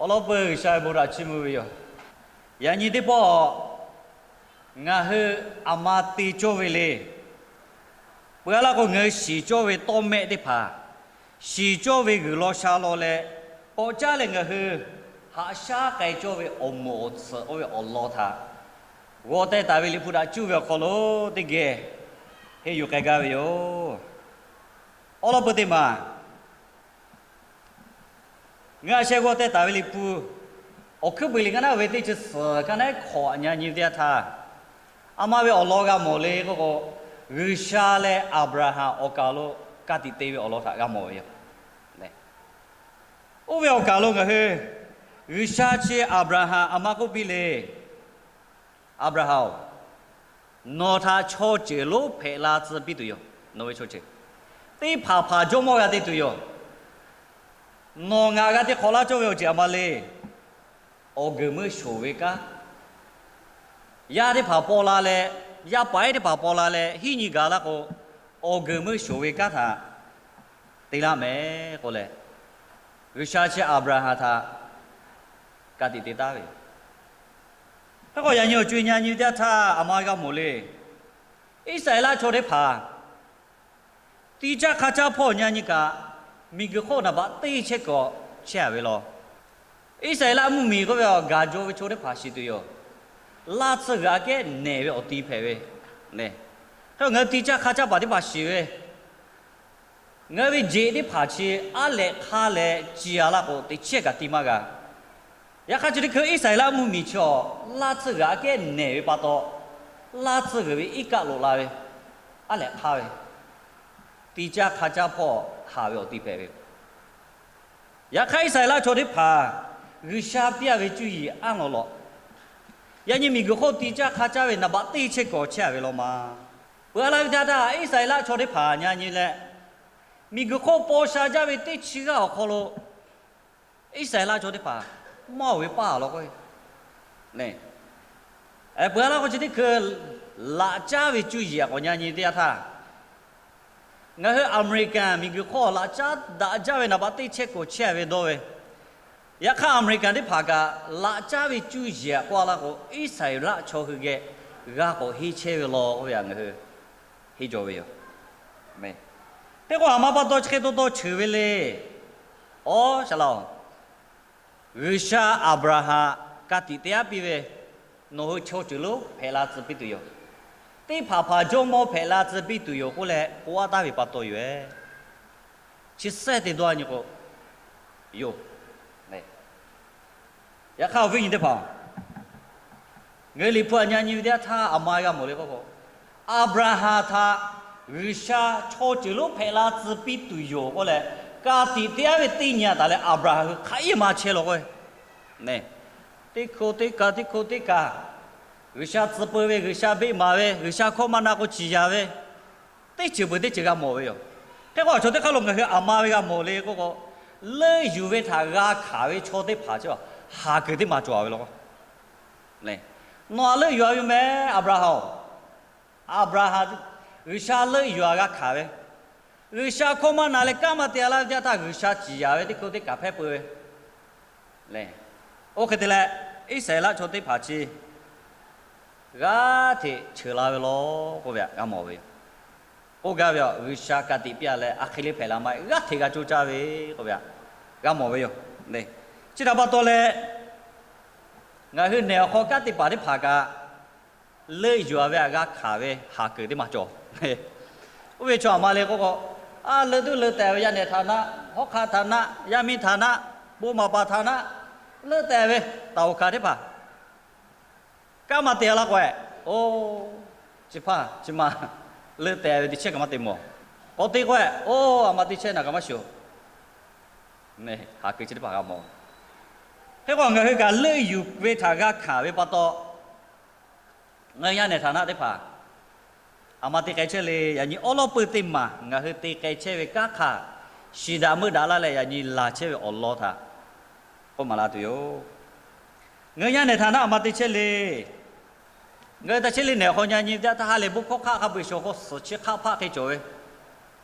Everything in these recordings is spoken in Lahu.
Awˬ lawn peuˬ G'uiˬsha ve bon htaꞈ chiˇ mvuh ve yoˬ. Yaꞈ nyi teˇ pawˆ ngaˬ hui aˬ ma te cawˇ ve le. Peuˬ a laˇ k'o, ngaˬ hui shiˍ cawˇ ve tawˇ mehˆ teˇ hpaˍ, shiˍ cawˇ ve g'uiˬ law sha law leh, k'awꞈ caˉ leh ngaˬ hui haꞈ shaˉ k'ai cawˇ ve awˬ moˍ awˬ tsuhꞈ k'oˆ ve awˬ lawn htaꞈ g'aw teh taˍ ve Liꞈ hpu htaꞈ cuˇ ve awˬ hk'aw lo teˇ geh henˇ yuˬ k'ai gaˇ ve yoˬ. Awˬ lawn peuˬ teˇ maˬ ngaˬ sheh g'aw teh taˍ ve Liꞈ hpu awˬ hkuiˉ puiˍ liꞈ ka naˉ ve teˇ chi suhˍ ka naˉ hkawꞈ nyi nyi ve teˇ yanˇ htaˇ, aˬ ma ve awˬ lawn g'a mawˬ le k'oˆ k'o, G'uiˬsha leh Aˍbraˍhanˍ awˬ kaˍ lo ka tiꞈ te ve awˬ lawn htaꞈ g'a mawˬ ve yoˬ. Oˇ ve awˬ kaˍ lo ngaˬ hui G'uiˬsha chi Aˍbraˍhanˍ aˬ ma k'oˆ piˇ le, Aˍbraˍhanˍ-oˬ, nawˬ htaꞈ chaw ceuˬ lonˉ hpehꞈ la tcuh piˇ tuˬ yoˬ. Nawˬ ve chaw ceuˬ teˇ hpaˍ hpaˍ jawˇmawˇ g'a te tuˬ yoˬ. Nawˬ ngaˬ g'a te hk'awꞈ laˇ cawˇ ve awˬ ceuˬ aˬ ma le. Awˬ guiˬ meuˇ shoˍ ve kanˉ, yaˇ teˇ hpaˍ paw la leh, yaˇ paˍ ehˉ teˇ hpaˍ paw la leh hiˉ nyi gaˬ laˇ k'o, awˬ guiˬ meuˇ shoˍ ve kanˉ htaꞈ te laˇ mehˍ k'oˆ leh, G'uiˬsha chi Aˍbraˍhanˍ htaꞈ ka tiꞈ te taˉ ve yoˬ. Hk'e k'o, yaꞈ nyi awˬ co-e nyi nyi teˇ yanˇ htaˇ aˬ ma g'a mawˬ le. Iˉsaˍreˍlaˆ chaw teˇ hpaˍ tiˇ caˇ hk'a caˇ hpawˇ nyi nyi kaꞈ, miˬguiˬ hk'oˆ naˍ baꞈ teˇ chehˇ kuiˬ chehˇ a ve law. Iˉsaˍreˍlaˆ mvuhˇmiˬ k'oˆ ve awˬ gaˬ jaw ve chaw teˇ hpaˍ shiˍ tuˬ yoˬ. Laˇ tsuhˇ g'uiˬ aꞈ kehˉ nehˬ ve awˬ ti hpehꞈ ve le. Hk'e ngaˬ hui tiˇ caˇ hk'a caˇ paˍ teˇ hpaˍ shiˍ ve, ngaˬ hui ve jeꞈ teˇ hpaˍ chi aˉ lehꞈ hk'aˇ leh ci a laˇ k'o, teꞈ chiˉ kaꞈ ti maˇ g'a. Yaꞈ hk'aˇ, chi teˇ hkui Iˉsaˍreˍlaˆ mvuhˇmiˬ chi awˬ laˇ tsuhˇ g'uiˬ aꞈ kehˉ nehˬ ve pa taw, laˇ tsuhˇ g'uiˬ ve iˉ kaˆ loꞈ la ve, aˉ lehꞈ hk'aˇ ve, tiˇ caˇ hk'a caˇ hpawˇ haˍ ve awˬ ti hpehꞈ ve. Yaꞈ hk'aˇ, Iˉsaˍreˍlaˆ chaw teˇ hpaˍ G'uiˬsha piˇ a ve cuˇ yiˍ aˉ lawˬ lawꞈ. Yaꞈ nyi miˬguiˬ hk'oˆ tiˇ caˇ hk'a caˇ ve naˍ baꞈ teˇ chehˇ kuiˬ chehˇ a ve law ma. Peuˬ a laˇ ve teˇ yanˇ htaˇ, Iˉsaˍreˍlaˆ chaw teˇ hpaˍ nyi nyi leh, miˬguiˬ hk'oˆ paw sha jaˇ ve teˇ chi g'aˇ awˬ hk'aw lo Iˉsaˍreˍlaˆ chaw teˇ hpaˍ maˇ oˬ ve paˇ a law k'o, peuˬ a laˇ k'o, chi teˇ hkui laꞈ caˉ ve cuˇ yiˍ aꞈ k'awꞈ nyi nyi teˇ yanˇ htaˇ, ngaˬ hui Aˍmeˍriˍkaˍ miˬguiˬ hk'oˆ laꞈ caˉ daꞈ jaˇ ve naˍ baꞈ teˇ chehˇ kuiˬ chehˇ a ve dawˇ ve. Yaꞈ hk'aˇ, Aˍmeˍriˍkaˍ teˇ hpaˍ kaꞈ laꞈ caˉ ve cuˇ yiˍ aꞈ k'oˆ a laˇ k'o, Iˉsaˍreˍlaˆ chaw hui geh g'a k'awꞈ henˇ chehˇ ve law k'oˆ ve htaꞈ ngaˬ hui henˇ jaw ve yoˬ. Hk'e k'o, aˬ ma pa taw chi hk'e taw taw cheuˬ ve le. Awˬ, shaˍ laˇ-oˬ, G'uiˬsha Aˍbraˍhanˍ ka tiꞈ te aˉ piˇ ve, nawˬ hui chaw ceuˬ lonˉ hpehꞈ la tcuh piˇ tuˬ yoˬ. Teˇ hpaˍ hpaˍ jawˇmawˇ hpehꞈ la tcuh piˇ tuˬ yoˬ k'oˆ leh k'oˆ aˉ taˍ ve pa taw yoˬ. Chi sehˉ te dawˇ nyi k'o, yoˬ. Yaꞈ hk'aˇ, awˬ viˉ nyi teˇ hpaˍ, ngaˬ hui Liꞈ hpu aꞈ nyi nyi ve teˇ yanˇ htaˇ aˬ ma g'a mawˬ le k'oˆ k'o, Aˍbraˍhanˍ htaꞈ G'uiˬsha chaw ceuˬ lonˉ hpehꞈ la tcuh piˇ tuˬ yoˬ k'oˆ leh, ka tiꞈ te aˉ ve teˇ nyi a taˍ leh Aˍbraˍhanˍ hui hk'aˬ iˉ ma chehˇ law k'o, teˇ hkui teˇ kaˬ, teˇ hkui teˇ kaˬ, G'uiˬsha tcuh peu ve, G'uiˬsha beˆ maˍ ve, G'uiˬsha hkawˇ maˇ na k'o ciˍ yanˍ ve, teˇ ceuˬ peuˬ teˇ ceuˬ g'a mawˬ ve yoˬ. Hk'e k'o, chaw teˇ hk'aˇ lo ngaˬ hui aˬ ma ve g'a mawˬ le k'oˆ k'o, leuˆ yuˬ ve htaꞈ g'a hkanˍ ve chaw teˇ hpaˍ chi haˍ kuiˬ teˇ ma cawˬ a ve law. Nawˬ aꞈ leuˆ yuˬ a ve meh, Aˍbraˍhanˍ-oˬ. Aˍbraˍhanˍ G'uiˬsha leuˆ yuˬ a g'a hkanˍ ve, G'uiˬsha hkawˇ maˇ na leh kanˉ maˇ te a laˇ ve teˇ yanˇ htaˇ G'uiˬsha ciˍ yanˍ ve teˇ hkui teˇ kaˬ hpehˇ peu ve le. Oˇ hk'e te leh, Iˉsaˍreˍlaˆ chaw teˇ hpaˍ chi g'aˇ hteꞈ cheuˬ la ve law k'oˆ ve htaꞈ g'a mawˬ ve yoˬ. K'oˆ gaˇ ve, G'uiˬsha ka tiꞈ piˇ a leh a hk'e le hpehꞈ la maˇ heˆ, g'aˇ hteꞈ g'a coˇ caˇ ve k'oˆ ve htaꞈ g'a mawˬ ve yoˬ. Chi htaꞈ pa taw leh, ngaˬ hui nehˬ awˬ hk'aw kanˉ te paˍ teˇ hpaˍ kaꞈ leuˆ yuˬ a ve htaꞈ g'a hkanˍ ve haˍ kuiˬ teˇ ma cawˬ. Oˇ ve chaw aˬ ma le k'oˆ k'o, a leuˆ tuˉ leuˆ tehˬ ve yaˇ nehˬ htaꞈ naˆ, hawˉ hk'aˆ htaꞈ naˆ, yaˇ miˇ htaꞈ naˆ, bon maˍ paˍ htaꞈ naˆ, leuˆ tehˬ ve taˍ oˍ hkanˍ teˇ hpaˍ kanˉ maˇ te a laˇ k'o, oˇ, chi hpaˇ chi ma leuˆ tehˬ ve teˇ chehˇ kaꞈ maˇ te mawˬ. K'awꞈ te k'o, oˇ, aˬ ma teˇ chehˇ naˬ kaꞈ maˇ shoˍ. Haˍ kuiˬ chi teˇ hpaˍ g'a mawˬ. Hk'e k'o, ngaˬ hui kaꞈ leuˆ yuˬ ve htaꞈ g'a hkanˍ ve pa taw, ngaˬ hui yaˇ nehˬ htaꞈ naˆ teˇ hpaˍ aˬ ma te k'ai chehˇ le. Yaꞈ nyi awˉ lawˉ peuˇ teˇ maˬ ngaˬ hui te k'ai chehˇ ve kanˉ hk'aˇ, shiˍ daꞈ meuˆ daꞈ laˇ leh yaꞈ nyi laˬ chehˇ ve awˬ lawn htaꞈ k'oˆ maˍ la tuˬ yoˬ. Ngaˬ hui yaˇ nehˬ htaꞈ naˆ aˬ ma te chehˇ le. Ngaˬ hui taˇ chehˇ le nehˬ awˬ hk'aw nyi nyi ve teˇ yanˇ htaˇ ha lehˬ bon hkawˇ hk'aˆ hk'a peu-eˬ shawˍ k'o suhˍ chi hk'aˆ hpaˆ hk'e cawˬ ve,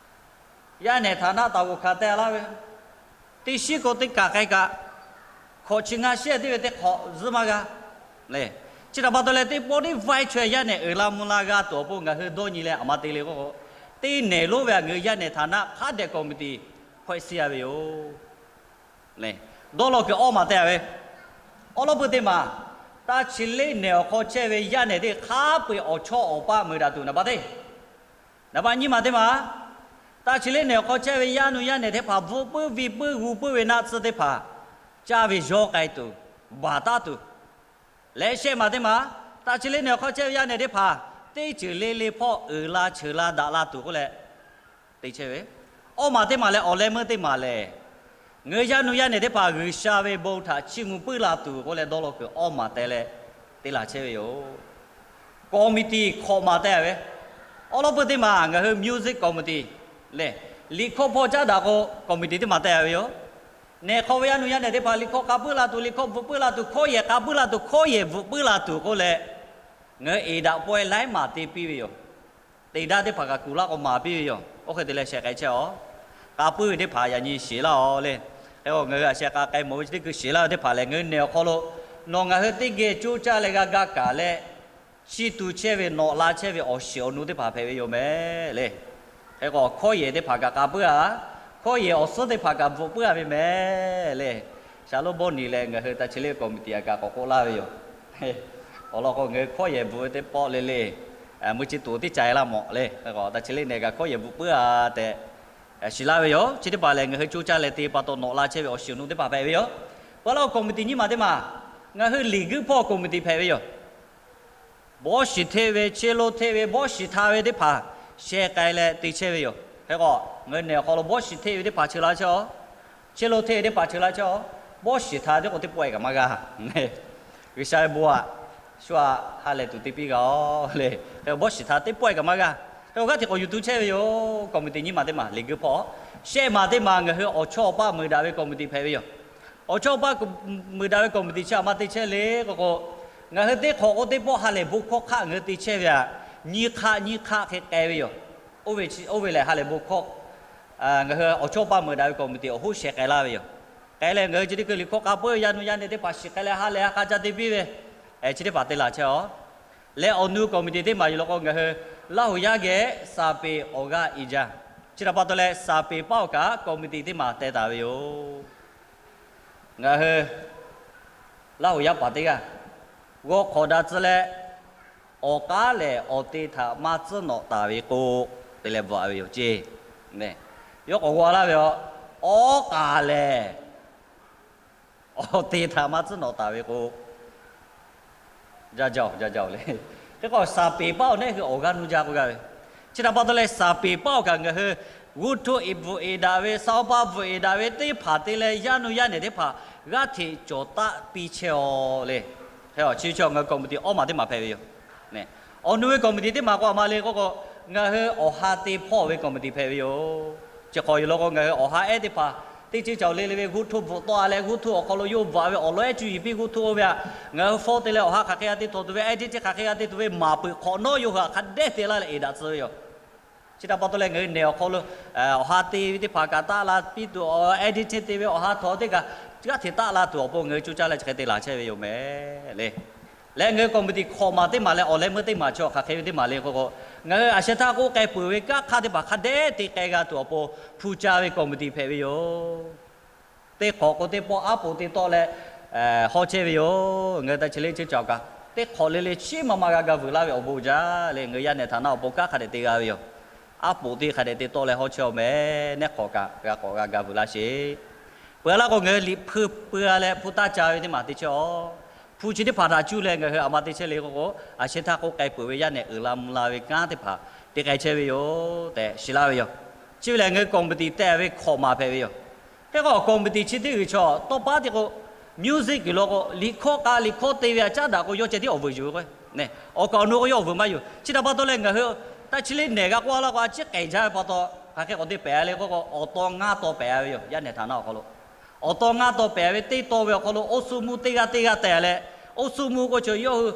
yaˇ nehˬ htaꞈ naˆ taˍ g'oˍ hkanˍ teh laˇ ve, teˇ shiˉ k'o teˇ kaˬ k'ai kaꞈ, hkawꞈ chi ngaˇ shehˆ teˇ ve teˇ hk'awꞈ zuhˆ maˇ g'a le. Chi htaꞈ pa taw leh teˇ pawˆ teˇ vaiˇ chaweh yaˇ nehˬ uiˍ la mvuh la g'a tuˬ awˬ pon ngaˬ hui dawˇ nyi leh aˬ ma te le k'o, teˇ nehˬ lonˉ ve a ngaˬ hui yaˇ nehˬ htaꞈ naˆ hk'aˉ dehꞈ committee hpawehˇ suh a ve yoˬ. Dawˇ law kuiˬ awˇ maˬ te a ve, awˉ lawˉ peuˇ teˇ maˬ, taˇ chi leˆ nehˬ awˬ hk'aw chehˇ ve yaˇ nehˬ teˇ hk'a peu-eˬ awˬ chawˇ awˬ paˆ meuˍ daꞈ tuˬ naˍ baˆ teˇ naˍ baˆ nyiˇ maˬ teˇ maˬ, taˇ chi leˆ nehˬ awˬ hk'aw chehˇ ve yaˇ nu yaˇ nehˬ teˇ hpaˍ bvuhꞈ puiˉ viˇ puiˉ g'uˇ puiˉ ve naˆ tsuhˇ teˇ hpaˍ caˇ ve yawˇ k'ai tuˬ, baˬ taˉ tuˬ. Leh shehˆ maˬ teˇ maˬ, taˇ chi leˆ nehˬ awˬ hk'aw chehˇ ve yaˇ nehˬ teˇ hpaˍ teˇ ceuˬ le le hpawˇ uiˍ la cheuˬ la daꞈ la tuˬ k'oˆ leh te chehˇ ve. Awˇ maˬ teˇ maˬ leh awˬ leh meuˇ teˇ maˬ lehˬ, ngaˬ hui yaˇ nu yaˇ nehˬ teˇ hpaˍ G'uiˬsha ve bon htaꞈ chiˇ mvuh puiˉ la tuˬ k'oˆ leh dawˇ law kuiˬ awˇ maˬ te leh te laˬ chehˇ ve yoˬ. Committee hkawꞈ maˬ te a ve, awˉ lawˉ peuˇ teˇ maˬ ngaˬ hui music committee lehˬ, liꞈ hkawˇ hpawˇ caˉ daꞈ k'o committee teˇ maˬ te a ve yoˬ. Nehˬ hk'aw ve yaˇ nu yaˇ nehˬ teˇ hpaˍ liꞈ hkawˇ k'a puiˉ la tuˬ, liꞈ hkawˇ bvuhꞈ puiˉ la tuˬ, hkawˇ yehˬ k'a puiˉ la tuˬ, hkawˇ yehˬ bvuhꞈ puiˉ la tuˬ k'oˆ leh, ngaˬ hui eˍ daꞈ pawehˇ laiˉ maˬ te piˇ ve yoˬ. Teˇ daˇ teˇ hpaˍ kaꞈ kuˬ laˇ k'o maˍ piˇ ve yoˬ. Oˇ hk'e te leh sheh k'ai chehˇ a. K'a puiˉ ve teˇ hpaˍ yaꞈ nyi shiˍ laˇ a le. Hk'e k'o ngaˬ hui a sheh k'a k'ai mawˬ ve chi teˇ hkui shiˍ laˇ ve teˇ hpaˍ lehˬ, ngaˬ hui nehˬ awˬ hk'aw lo nawˬ ngaˬ hui teˇ geh coˇ caˇ leh g'a ga kaˬ leh, chi tu chehˇ ve nawꞈ la chehˇ ve awˬ shiˍ awˬ nu teˇ hpaˍ hpehꞈ ve yoˬ mehˍ le. Hk'e k'o hkawˇ yehˬ teˇ hpaˍ kaꞈ k'a puiˉ a, hkawˇ yehˬ awˬ suhˉ teˇ hpaˍ kaꞈ bvuhꞈ puiˉ a ve mehˍ le. Shaˍlonˍ Bawˇ niˬ leh ngaˬ hui taˇ chi leˆ committee a kaꞈ k'awꞈ k'oˆ laˇ ve yoˬ. Awˬ lawn k'o ngaˬ hui hkawˇ yehˬ bvuhꞈ ve teˇ pawˆ le le, mui chi tuˬ teˇ ca e laˇ mawˬ le. Hk'e k'o taˇ chi leˆ nehˬ kaꞈ hkawˇ yehˬ bvuhꞈ puiˉ a tehꞈ shiˍ laˇ ve yoˬ. Chi teˇ hpaˍ lehˬ, ngaˬ hui coˇ caˇ leh te pa taw nawꞈ la chehˇ ve awˬ shiˍ awˬ nu teˇ hpaˍ hpehꞈ ve yoˬ. Peuˬ laˇ committee nyiˇ maˬ teˇ maˬ, ngaˬ hui liꞈ guiˇ hpawˇ committee hpehꞈ ve yoˬ. Bawˇ shiˍ hteˇ ve, chehˇ lo hteˇ ve, bawˇ shiˍ htaꞈ ve teˇ hpaˍ sheh k'ai leh te chehˇ ve yoˬ. Hk'e k'o, ngaˬ hui nehˬ awˬ hk'aw lo bawˇ shiˍ hteˇ ve teˇ hpaˍ cheuˬ la chehˇ a. Chehˇ lo hteˇ ve teˇ hpaˍ cheuˬ la chehˇ a. Bawˇ shiˍ htaꞈ teˇ k'o teˇ pawˆ e kaꞈ maˇ g'a. G'uiˬsha ve bon aꞈ shu aꞈ ha lehˬ tuˬ te piˇ g'a a le. Hk'e bawˇ shiˍ htaꞈ teˇ pawˆ e kaꞈ maˇ g'a. Hk'e k'o g'aˇ hteꞈ k'awꞈ yuˬ tuˬ chehˇ ve yoˬ. Committee nyiˇ maˬ teˇ maˬ liꞈ guiˇ hpawˇ, shehˆ maˬ teˇ maˬ ngaˬ hui awˬ chawˇ awˬ paˆ meuˍ daꞈ ve committee hpehꞈ ve yoˬ. Awˬ chawˇ awˬ paˆ meuˍ daꞈ ve committee chi aˬ ma te chehˇ le k'o k'o, ngaˬ hui teˇ hk'awꞈ k'o teˇ pawˆ ha lehˬ bon hkawˇ hk'aˆ ngaˬ hui te chehˇ ve aꞈ, nyiˇ hk'aˆ nyiˇ hk'aˆ hk'e k'ai ve yoˬ. Oˇ ve lehˬ ha lehˬ bon hkawˇ ngaˬ hui awˬ chawˇ awˬ paˆ meuˍ daꞈ ve committee awˬ hoˉ sheh k'ai laˇ ve yoˬ. K'ai leh ngaˬ hui chi teˇ hkui liꞈ hkawˇ k'a puiˉ yaˇ nu yaˇ nehˬ teˇ hpaˍ shiˍ k'ai leh ha lehˬ ha k'a ca te piˇ ve, chi teˇ hpaˍ te laˬ chehˇ a. Leh awˬ nu committee teˇ maˬ yuˬ law k'o ngaˬ hui Laˇhuˍ yaˇ geh saˍ peˍ awˬ g'aˇ i jaˇ. Chi htaꞈ pa taw leh saˍ peˍ paˇ awˬ kaꞈ committee teˇ maˬ teh taˍ ve yoˬ. Ngaˬ hui Laˇhuˍ yaˇ paˍ teˇ g'aˇ g'aw hk'awꞈ daꞈ tcuh leh, awˬ k'aˉ lehˬ awˬ te htaꞈ maˇ tcuhˉ nawꞈ taˍ ve k'o, te leh bvuhꞈ a ve yoˬ ceˇ. Yawˇ k'awꞈ g'aw laˇ ve a, awˬ k'aˉ lehˬ awˬ te htaꞈ maˇ tcuhˉ nawꞈ taˍ ve k'o, jaˇ jaˇ-oˬ, jaˇ jaˇ-oˬ le. Hk'e k'o saˍ peˍ paˇ awˬ nehˉ hui awˬ g'aˇ nuˇ jaˇ k'oˆ gaˇ ve. Chi htaꞈ pa taw leh saˍ peˍ paˇ awˬ kaꞈ ngaˬ hui g'uˇ htuˇ eˍ bvuhꞈ eˍ daꞈ ve, saˍ awˬ paˇ bvuhꞈ eˍ daꞈ ve teˇ hpaˍ te leh yaˇ nu yaˇ nehˬ teˇ hpaˍ g'aˇ hteꞈ cawˬ taˆ piˇ chehˇ a le. Hk'e chi chi ngaˬ hui committee awˇ maˬ teˇ maˬ hpehꞈ ve yoˬ. Awˬ nu ve committee teˇ maˬ k'o aˬ ma le k'oˆ k'o, ngaˬ hui awˬ ha te hpawˇ ve committee hpehꞈ ve yoˬ. Chi hk'awꞈ yuˬ law k'o ngaˬ hui awˬ ha ehˉ teˇ hpaˍ teˇ ceuˬ cawˬ le le ve g'uˇ htuˇ bvuhꞈ tawˆ a leh g'uˇ htuˇ awˬ hk'aw lo yawˇ bvuhꞈ a ve awˬ lawn ehˉ cuˇ yiˍ piˇ g'uˇ htuˇ oˇ ve aꞈ, ngaˬ hui fawˉ te leh awˬ ha hk'aˬ hk'e g'a te htawꞈ tuˬ ve, edit chi hk'aˬ hk'e g'a te tuˬ ve maˍ peuˬ hk'awꞈ nawˉ yawˇ hui htaꞈ hk'a dehꞈ te laˇ leh eˍ daꞈ tcuh ve yoˬ. Chi htaꞈ pa taw leh ngaˬ hui nehˬ awˬ hk'aw lo awˬ ha te ve teˇ hpaˍ kaꞈ taˆ la piˇ tuˬ, edit chi te ve awˬ ha htawꞈ teˇ kaꞈ g'aˇ hteꞈ taˆ la tuˬ awˬ pon ngaˬ hui coˇ caˇ leh chi hk'e te laˬ chehˇ ve yoˬ mehˍ le. Leh ngaˬ hui committee hk'awꞈ maˬ teˇ maˬ leh awˬ leh meuˇ teˇ maˬ chi awˬ hk'aˬ hk'e ve teˇ maˬ le k'oˆ k'o, ngaˬ hui aˬ sheh htaˇ k'oˆ k'ai peuˬ ve kanˉ hk'aˇ teˇ hpaˍ hk'a dehꞈ te k'ai g'a tuˬ awˬ pon hpu ca ve committee hpehꞈ ve yoˬ. Teˇ hk'awꞈ k'o teˇ pawˆ aˉ poꞈ te tawˆ leh hawˉ chehˇ ve yoˬ. Ngaˬ hui ta chi le chi cawˬ kaꞈ teˇ hk'awꞈ le le chiˉ ma ma g'a ga vuiˬ laˇ ve awˬ bon jaˇ le. Ngaˬ hui yaˇ nehˬ htaꞈ naˆ awˬ pon kanˉ hk'a dehꞈ te g'a ve yoˬ. Aˉ poꞈ teˇ hk'a dehꞈ te tawˆ leh hawˉ chehˇ a mehˍ. Neˇ hk'awꞈ kaꞈ g'a k'awꞈ g'a ga vuiˬ laˇ sheˍ. Peuˬ laˇ k'o ngaˬ hui liꞈ hpui pui a leh hpu taˇ ca ve teˇ maˬ te chehˇ a. Hpu chi teˇ hpaˍ htaꞈ cuˇ leh ngaˬ hui aˬ ma te chehˇ le k'oˆ k'o, aˬ sheh htaˇ k'oˆ k'ai peuˬ ve yaˇ nehˬ uiˍ la mvuh la ve kanˉ teˇ hpaˍ te k'ai chehˇ ve yoˬ tehꞈ shiˍ laˇ ve yoˬ. Chi ve lehˬ ngaˬ hui committee teh ve hk'awꞈ maˬ hpehꞈ ve yoˬ. Hk'e k'o committee chi teˇ g'uiˬ chaw tawˇ paˉ te k'o, music kuiˬ law k'o liꞈ hkawˇ k'a liꞈ hkawˇ te ve aꞈ caˉ daꞈ k'o yawˇ ceh tiˉ awˬ vuiˬ yuˬ ve k'o, awˬ kaˍ awˬ nu k'o yawˇ awˬ vuiˬ maˇ yuˬ. Chi htaꞈ pa taw leh ngaˬ hui ta chi le nehˬ g'a k'oˆ laˇ k'o a ciˉ k'ehˬ jaˇ ve pa taw, hk'aˬ hk'e k'awꞈ te pehˍ a le k'oˆ k'o, awˬ taw ngaˇ taw pehˍ a ve yoˬ. Yaˇ nehˬ htaꞈ naˆ awˬ hk'aw lo awˬ taw ngaˇ taw pehˍ ve teˇ taw ve awˬ hk'aw lo oˇ suh mvuhˇ teˇ g'aˇ teˇ g'aˇ tehꞈ leh, oˇ suh mvuhˇ k'o chaw yawˇ hui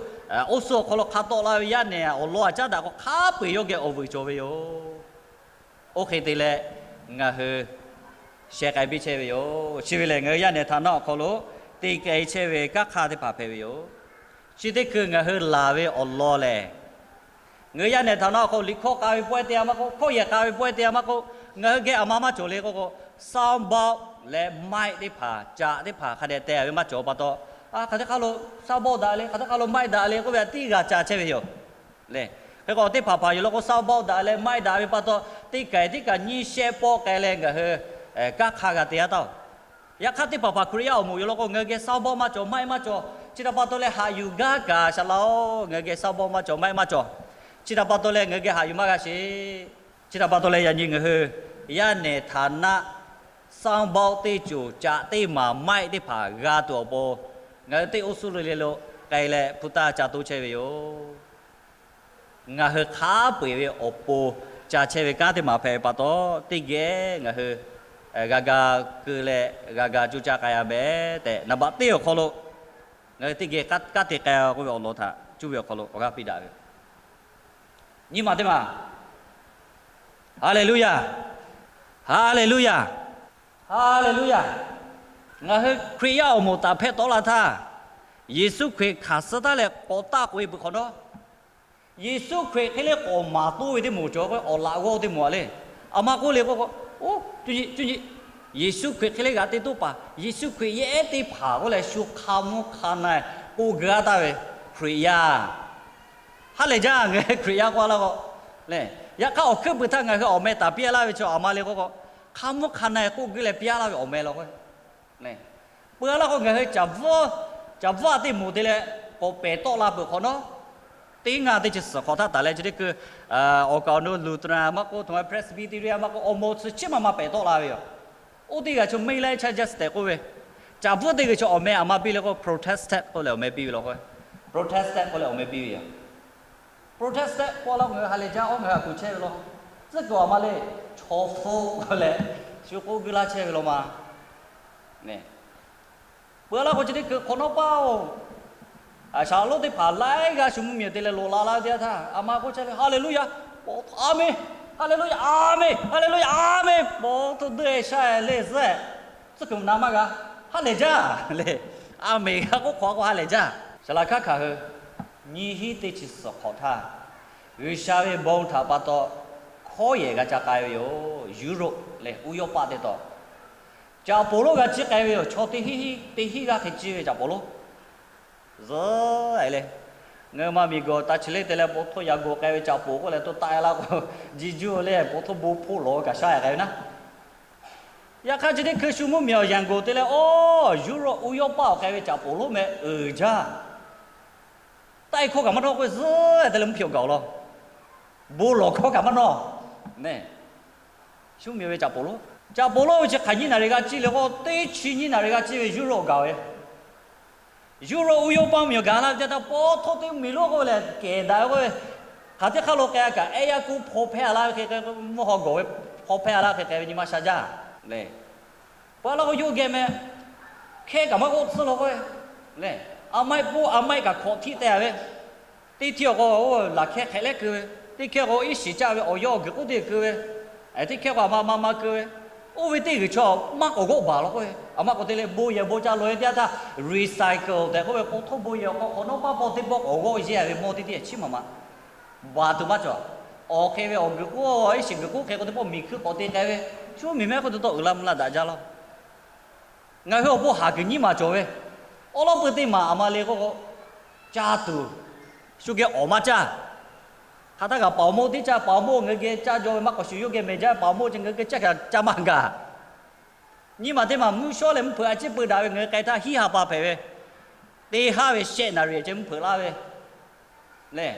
oˇ suh awˬ hk'aw lo hk'a tawˆ la ve yaˇ nehˬ awˬ lawn aꞈ caˉ daꞈ k'o hk'a peu-eˬ yawˇ geh awˬ vuiˬ cawˬ ve yoˬ. Oˇ hk'e te leh ngaˬ hui sheh k'ai piˇ chehˇ ve yoˬ. Chi ve lehˬ ngaˬ hui yaˇ nehˬ htaꞈ naˆ awˬ hk'aw lo te k'ai chehˇ ve kanˉ hk'aˇ teˇ hpaˍ hpehꞈ ve yoˬ. Chi teˇ hkui ngaˬ hui laˬ ve awˬ lawn lehˬ, ngaˬ hui yaˇ nehˬ htaꞈ na awˬ hk'aw lo liꞈ hkawˇ k'a ve pawehˇ te a maˇ k'oˆ, hkawˇ yehˬ k'a ve pawehˇ te a maˇ k'oˆ, ngaˬ hui geh aˬ ma maˇ cawˬ le k'oˆ k'o, sound box leh mic teˇ hpaˍ, caꞈ teˇ hpaˍ hk'a dehꞈ te a ve maˇ cawˬ pa taw, hk'aˬ hk'e hk'a lo sound box daꞈ le, hk'aˬ hk'e hk'a lo mic daꞈ le k'oˆ ve htaꞈ tiˉ g'a ca chehˇ ve yoˬ. Lehˬ, hk'e k'o teˇ hpaˍ hpaˍ yoˬ law k'o, sound box daꞈ leh mic daꞈ ve pa taw, teˇ kaiˬ teˇ kaꞈ nyiˇ shehˆ pawˆ k'ai leh ngaˬ hui kanˉ hk'aˇ g'a te a taˍ oˬ. Yaꞈ hk'aˇ teˇ hpaˍ hpaˍ Hkriꞈ yaˇ awˬ moˍ yoˬ law k'o, ngaˬ hui geh sound box maˇ cawˬ, mic maˇ cawˬ. Chi htaꞈ pa taw leh haꞈ yuˬ gaˇ kaꞈ shaˍ laˇ oˬ, ngaˬ hui geh sound box maˇ cawˬ, mic maˇ cawˬ. Chi htaꞈ pa taw leh ngaˬ hui geh haꞈ yuˬ maˇ g'a sheˍ. Chi htaꞈ pa taw leh yaꞈ nyi ngaˬ hui yaˇ nehˬ htaꞈ na sound box teˇ ceuˬ, caꞈ teˇ maˬ, mic teˇ hpaˍ g'a tuˬ awˬ pon, ngaˬ hui teˇ oˇ suhˉ le le lo k'ai leh hpu taˇ ca toˇ chehˇ ve yoˬ. Ngaˬ hui hk'a peu-eˬ ve awˬ pon ca chehˇ ve kanˉ teˇ maˬ hpehꞈ pa taw, teˇ geh ngaˬ hui g'a ga keu leh g'a ga coˇ caˇ k'ai a meh tehꞈ, naˍ baꞈ teˇ awˬ hk'aw lo ngaˬ hui teˇ geh kanˉ te k'ai k'oˆ ve awˬ lawn htaꞈ cuˇ ve awˬ hk'aw lo awˬ g'aˇ piˇ daꞈ ve. Nyi ma teˇ maˬ, Haˍleˍluˇyaˬ, Haˍleˍluˇyaˬ, Haˍleˍluˇyaˬ. Ngaˬ hui Hkriꞈ yaˇ awˬ moˍ taˍ hpehˇ tawˆ la htaˇ, Yeˍsuˆ Hkriꞈ hkanˍ suh taˉ leh k'awꞈ taˆ k'oꞈ e peuˬ hk'awꞈ nawˉ, Yeˍsuˆ Hkriꞈ hk'e le k'awꞈ maˍ toˇ ve teˇ moˍ cawˬ k'o, awˬ laꞈ g'awˇ teˇ moˍ a le. Aˬ ma k'oˆ le k'o, cuˇ nyi, cuˇ nyi, Yeˍsuˆ Hkriꞈ hk'e le g'aꞈ te toˇ paˍ, Yeˍsuˆ Hkriꞈ yehˇ teˇ hpaˍ k'oˆ leh shu hk'a mvuhˇ hk'a na-e k'oˆ geu a taˍ ve Hkriꞈ yaˇ. Ha lehˬ jaˇ, ngaˬ hui Hkriꞈ yaˇ k'oˆ a laˇ k'o, lehˬ, yaꞈ hk'aˇ awˬ hkuiˉ puiˍ htaˇ ngaˬ hui awˬ meh taˍ piˇ a laˇ ve chaw aˬ ma le k'oˆ k'o, hk'a mvuhˇ hk'a na-e k'oˆ geu leh piˇ a laˇ ve awˬ meh law k'o, peuˬ a laˇ k'o, ngaˬ hui caˍ bvuhˆ, caˍ bvuhˆ a teˇ moˍ te leh k'awꞈ pehˬ tawˆ la peuˬ hk'awꞈ nawˉ, teˇ ngaˇ teˇ chi suhˍ hk'awꞈ htaˇ taˍ leh chi teˇ hkui awˬ kaˍ awˬ nu Lutheran maˇ k'oˆ, htoꞈ ma Presbyterian maˇ k'oˆ, awˬ moˍ chi chi ma ma pehˬ tawˆ la ve yoˬ. Oˇ teˇ g'aˇ chaw Mainline Churches tehꞈ k'oˆ ve, caˍ bvuhˆ teˇ g'uiˬ chaw awˬ meh aˬ ma piˇ le k'o, Protestant k'oˆ leh awˬ meh piˇ ve law k'o, Protestant k'oˆ leh awˬ meh piˇ ve yoˬ. Protestant k'oˆ laˇ k'o, ngaˬ hui ha lehˬ jaˇ, oˇ ngaˬ hui a kuˬ chehˇ ve law. Tcuhˉ kuiˬ aˬ ma le, chaw hpfuhˆ k'oˆ leh shu k'oˆ geu laˇ chehˇ ve law ma. Peuˬ a laˇ k'o, chi teˇ hkui hk'awꞈ nawˉ paˇ oˬ, shaˍ lonˉ teˇ hpaˍ laiˉ g'aˇ shu mvuhˇmiˬ te leh loꞈ la la ve teˇ yanˇ htaˇ, aˬ ma k'oˆ chehˇ ve, Haˍleˍluˇyaˬ, paw hto, Aˍmenˍ, Haˍleˍluˇyaˬ, Aˍmenˍ, Haˍleˍluˇyaˬ, Aˍmenˍ, paw hto duˇ e sha e le zuhˆ, tcuhˉ kuiˬ na maˇ g'a, ha lehˬ jaˇ le. Aˍmenˍ g'a k'oˆ hk'awꞈ a k'o ha lehˬ jaˇ. Saˍ laꞈ hkanˉ hkanˍ hui nyiˇ hinˉ teˇ chi suhˍ hk'awꞈ htaˇ, G'uiˬsha ve bon htaꞈ pa taw hkawˉ yehˬ g'a ca k'ai ve yoˬ. Europe leh Uˇyawˇpaˆ teˇ taw caꞈ poˍ lonˉ g'a ciˇ k'ai ve yoˬ. Chaw teˇ hinˉ, teˇ hinˉ g'aˇ hk'e ciˇ ve caꞈ poˍ lonˉ zuhˆ e le. Ngaˬ hui ma miˬguiˬ ta chi le te leh paw hto yaꞈ gawˬ k'ai ve caꞈ poˍ k'oˆ leh to taˆ e laˇ k'o, ji juˇ leh paw hto bon hpoˆ lawˬ kaꞈ shaˉ e k'ai ve naˉ. Yaꞈ hk'aˇ chi teˇ hkui shu mvuhˇmiˬ awˬ yanˍ gawˬ te leh, oˇ Europe Uˇyawˇpaˆ awˬ k'ai ve caꞈ poˍ lonˉ meh uiˍ jaˇ. Taˆ e hkawˇ kaꞈ maˇ nawˇ k'oˆ zuhˆ te leh mvuhˇ hpyeꞈ gaˬ law. Bon lawˬ hkawˇ kaꞈ maˇ nawˇ. Shu mvuhˇmiˬ ve caꞈ poˍ lonˉ, caꞈ poˍ lonˉ ve chi hk'aˬ nyiˇ naˍ riˍ g'a ciˇ le k'o, teˇ chi nyiˇ naˍ riˍ g'a ciˇ ve Europe gaˬ ve. Europe Uˇyawˇpaˆ mvuhˇmiˬ gaˬ la ve teˇ htaˇ, paw hto teˇ mvuhˇmiˬ lonˉ k'oˆ ve lehˬ kehˬ daꞈ ve k'oˆ ve, hk'aˬ teˇ hk'aˇ lo k'ai a kaꞈ ehˉ yaˇ kuˇ hpaw hpehˇ a laˇ ve hk'e k'ai, mvuhˇ haw gawˬ ve hpaw hpehˇ a laˇ hk'e k'ai ve nyi ma sha jaˇ le. Paw laˇ k'o yawˇ geh meh, hkehˇ kaꞈ maˇ k'oˆ tcuhˉ law k'oˆ ve le. A maiˆ poˆ a maiˆ kaꞈ hkawꞈ htiˆ teh a ve, teˇ htiˇ awˬ k'o laˬ hkehˇ hk'ehꞈ lehˉ keu ve, teˇ hkehˇ k'o iˉ shiˍ caˇ ve awˬ yawˇ awˬ guiˬ k'oˆ teˇ keu ve, teˇ hkehˇ k'o aˬ ma ma ma keu ve, oˇ ve teˇ g'uiˬ chaw maˇ k'awꞈ g'awˆ baˬ law k'oˆ ve. Aˬ ma k'awꞈ te leh bon yehˬ bon ca lawˬ e teˇ yanˇ htaˇ, recycle tehꞈ k'oˆ ve paw hto bon yehˬ awˬ hk'aw hk'awꞈ nawˉ paˇ paw teˇ pawˆ k'awꞈ g'awˆ yehˇ ve mawˇ teˇ teˇ chiˉ maˬ maˬ baˬ tuˬ maˇ cawˬ. Awˬ hk'e ve awˬ guiˬ k'oˆ, iˉ shiˍ guiˬ k'oˆ hk'e k'o teˇ pawˆ miˬ hkui k'awꞈ te k'ai ve, shu miˬ mehˆ hk'oˆ te tawˇ uiˍ la mvuh la daꞈ jaˇ law. Ngaˬ hui awˬ pon haˍ kuiˬ nyiˇ maˬ cawˬ ve, awˉ lawˉ peu teˇ maˬ aˬ ma le k'oˆ k'o, caˇ tuˬ shu geh awˍ maˇ caˇ. Hk'aˬ htaˇ kaꞈ paˍ awˬ moˇ teˇ caˇ, paˍ awˬ moˇ ngaˬ hui geh caˇ jaw ve maˇ k'awꞈ shuˍ, yawˇ geh mehˬ jaˇ paˍ awˬ moˇ chi ngaˬ hui geh caˇ kaꞈ caˇ maˇ gaˬ. Nyiˇ maˬ teˇ maˬ mvuhˇ shawˉ leh mvuhˇ hpeuꞈ a ciˉ peu daꞈ ve ngaˬ hui k'ai htaˇ hiˉ ha pa hpehꞈ ve, teˇ haˉ ve shehˆ naˍ riˍ ceh mvuhˇ hpeuꞈ laˇ ve le.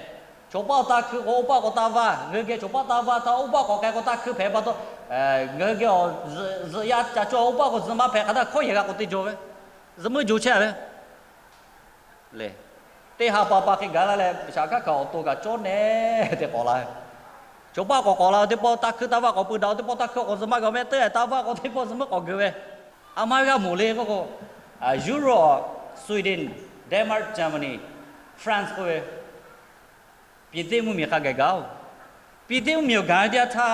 Chawˬ paˆ awˬ taˇ hkui k'o oˇ paˆ k'awꞈ taˇ vaˇ, ngaˬ hui geh chawˬ paˆ taˇ vaˇ htaˇ oˇ paˆ k'awꞈ k'ai k'o taˇ hkui hpehꞈ pa taw, ngaˬ hui geh zuhꞈ yaˇ ca cawˇ oˇ paˆ k'o zuhꞈ maˇ hpehꞈ hk'aˬ htaˇ hkawˉ yehˬ g'a k'awꞈ te jaw ve, zuhꞈ meuˇ jaw chehˇ ve le. Teˇ ha pa pa hk'e gaˬ la leh shaˍ hkaˉ hkanˍ awˬ to kaꞈ cawˇ nehˉ te k'awꞈ la ve. Chawˬ paˆ k'awꞈ k'awꞈ la teˇ pawˆ taˇ hkuiˇ taˇ vaˇ k'awꞈ pui daꞈ teˇ pawˆ taˇ hkuiˇ k'awꞈ zuhꞈ maˇ gaˬ meh, teˇ taˇ vaˇ k'awꞈ teˇ pawˆ zuhꞈ meuˇ k'awꞈ geu ve. Aˬ ma g'a mawˬ le k'oˆ k'o, Europe, Sweden, Denmark, Germany, France k'oˆ ve, ပြင်သစ် mvuhˇmiˬ hk'a gaˬ gaˬ oˬ. ပြင်သစ် mvuhˇmiˬ awˬ gaˬ ve teˇ yanˇ htaˇ,